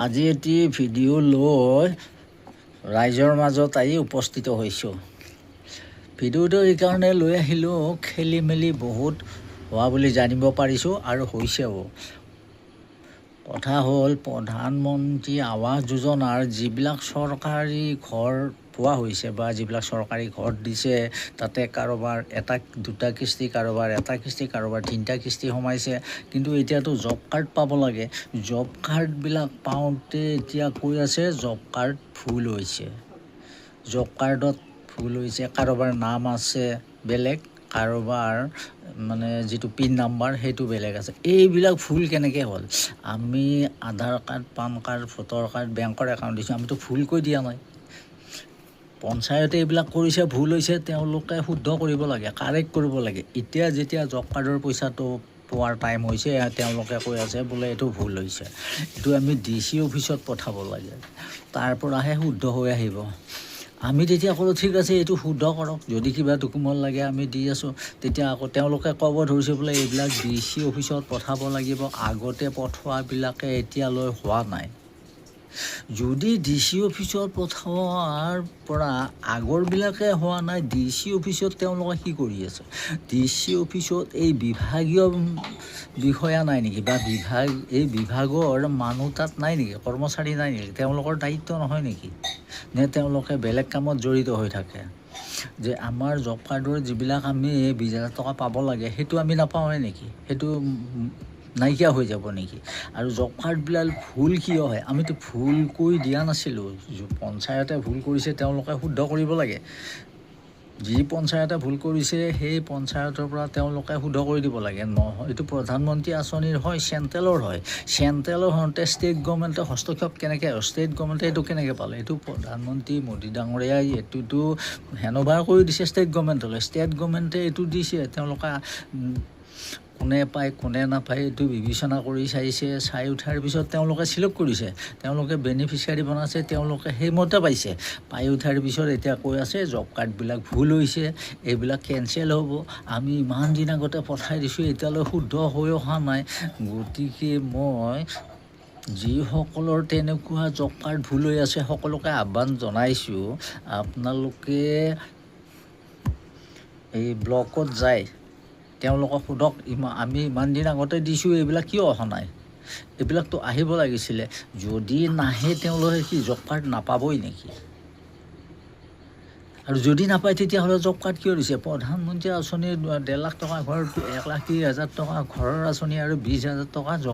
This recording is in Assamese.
আজি এটি ভিডিঅ' লৈ ৰাইজৰ মাজত আহি উপস্থিত হৈছোঁ। ভিডিঅ'টো এইকাৰণে লৈ আহিলোঁ, খেলি মেলি বহুত হোৱা বুলি জানিব পাৰিছোঁ আৰু হৈছেও। কথা হ'ল, প্ৰধানমন্ত্ৰী আৱাস যোজনাৰ যিবিলাক চৰকাৰী ঘৰ পোৱা হৈছে বা যিবিলাক চৰকাৰী ঘৰ দিছে, তাতে কাৰোবাৰ এটা দুটা কিস্তি, কাৰোবাৰ এটা কিস্তি, কাৰোবাৰ তিনিটা কিস্তি সোমাইছে। কিন্তু এতিয়াতো জব কাৰ্ড পাব লাগে। জব কাৰ্ডবিলাক পাওঁতে এতিয়া কৈ আছে জব কাৰ্ড ভুল হৈছে, জব কাৰ্ডত ভুল হৈছে। কাৰোবাৰ নাম আছে বেলেগ, কাৰোবাৰ মানে যিটো পিন নাম্বাৰ সেইটো বেলেগ আছে। এইবিলাক ভুল কেনেকৈ হ'ল? আমি আধাৰ card, PAN card, voter card, বেংকৰ একাউণ্ট দিছোঁ, আমিতো ভুলকৈ দিয়া নাই। পঞ্চায়তে এইবিলাক কৰিছে, ভুল হৈছে, তেওঁলোকে শুদ্ধ কৰিব লাগে, কাৰেক্ট কৰিব লাগে। এতিয়া যেতিয়া জব কাৰ্ডৰ পইচাটো পোৱাৰ টাইম হৈছে, তেওঁলোকে কৈ আছে বোলে এইটো ভুল হৈছে, এইটো আমি ডি চি অফিচত পঠাব লাগে, তাৰ পৰাহে শুদ্ধ হৈ আহিব। আমি তেতিয়া ক'লোঁ, ঠিক আছে, এইটো শুদ্ধ কৰক, যদি কিবা ডকুমেণ্ট লাগে আমি দি আছোঁ। তেতিয়া আকৌ তেওঁলোকে ক'ব ধৰিছে বোলে এইবিলাক ডি চি অফিচত পঠাব লাগিব, আগতে পঠোৱাবিলাকে এতিয়ালৈ হোৱা নাই। যদি ডি চি অফিচত পঠোৱাৰ পৰা আগৰবিলাকে হোৱা নাই, ডি চি অফিচত তেওঁলোকে কি কৰি আছে? ডি চি অফিচত এই বিভাগীয় বিষয়া নাই নেকি বা বিভাগ এই বিভাগৰ মানুহ তাত নাই নেকি? কৰ্মচাৰী নাই নেকি? তেওঁলোকৰ দায়িত্ব নহয় নেকি? নে তেওঁলোকে বেলেগ কামত জড়িত হৈ থাকে? যে আমাৰ জব কাৰ্ডৰ যিবিলাক আমি 20,000 টকা পাব লাগে, সেইটো আমি নাপাওঁৱে নেকি? সেইটো নাইকিয়া হৈ যাব নেকি? আৰু জব কাৰ্ডবিলাক ভুল কিয় হয়? আমিতো ভুলকৈ দিয়া নাছিলোঁ। পঞ্চায়তে ভুল কৰিছে, তেওঁলোকে শুদ্ধ কৰিব লাগে। যি পঞ্চায়তে ভুল কৰিছে, সেই পঞ্চায়তৰ পৰা তেওঁলোকে শুদ্ধ কৰি দিব লাগে। নহয়, এইটো প্ৰধানমন্ত্ৰী আঁচনিৰ হয়, চেণ্ট্ৰেলৰ হয়। চেণ্ট্ৰেলৰ হওঁতে ষ্টেট গভৰ্ণমেণ্টে হস্তক্ষেপ কেনেকৈ, ষ্টেট গভৰ্ণমেণ্টে এইটো কেনেকৈ পালে? এইটো প্ৰধানমন্ত্ৰী মোদী ডাঙৰীয়াই এইটোতো হেণ্ডঅভাৰ কৰি দিছে ষ্টেট গভৰ্ণমেণ্টলৈ। ষ্টেট গভৰ্ণমেণ্টে এইটো দিছে। তেওঁলোকে কোনে পায় কোনে নাপায় এইটো বিবেচনা কৰি চাইছে। চাই উঠাৰ পিছত তেওঁলোকে চিলেক্ট কৰিছে, তেওঁলোকে বেনিফিচিয়াৰী বনাইছে, তেওঁলোকে সেইমতে পাইছে। পাই উঠাৰ পিছত এতিয়া কৈ আছে জব কাৰ্ডবিলাক ভুল হৈছে, এইবিলাক কেঞ্চেল হ'ব। আমি ইমান দিন আগতে পঠাই দিছোঁ, এতিয়ালৈ শুদ্ধ হৈ অহা নাই। গতিকে মই যিসকলৰ তেনেকুৱা জব কাৰ্ড ভুল হৈ আছে, সকলোকে আহ্বান জনাইছোঁ, আপোনালোকে এই ব্লকত যায় তেওঁলোকক সোধক, আমি ইমান দিন আগতে দিছোঁ, এইবিলাক কিয় অহা নাই? এইবিলাকতো আহিব লাগিছিলে। যদি নাহে, তেওঁলোকে কি জব কাৰ্ড নাপাবই নেকি? আৰু যদি নাপায়, তেতিয়াহ'লে জব কাৰ্ড কিয় দিছে? প্ৰধানমন্ত্ৰী আঁচনিৰ 1.5 লাখ টকা ঘৰ, 1,30,000 টকা ঘৰৰ আঁচনি আৰু 20,000 টকা জব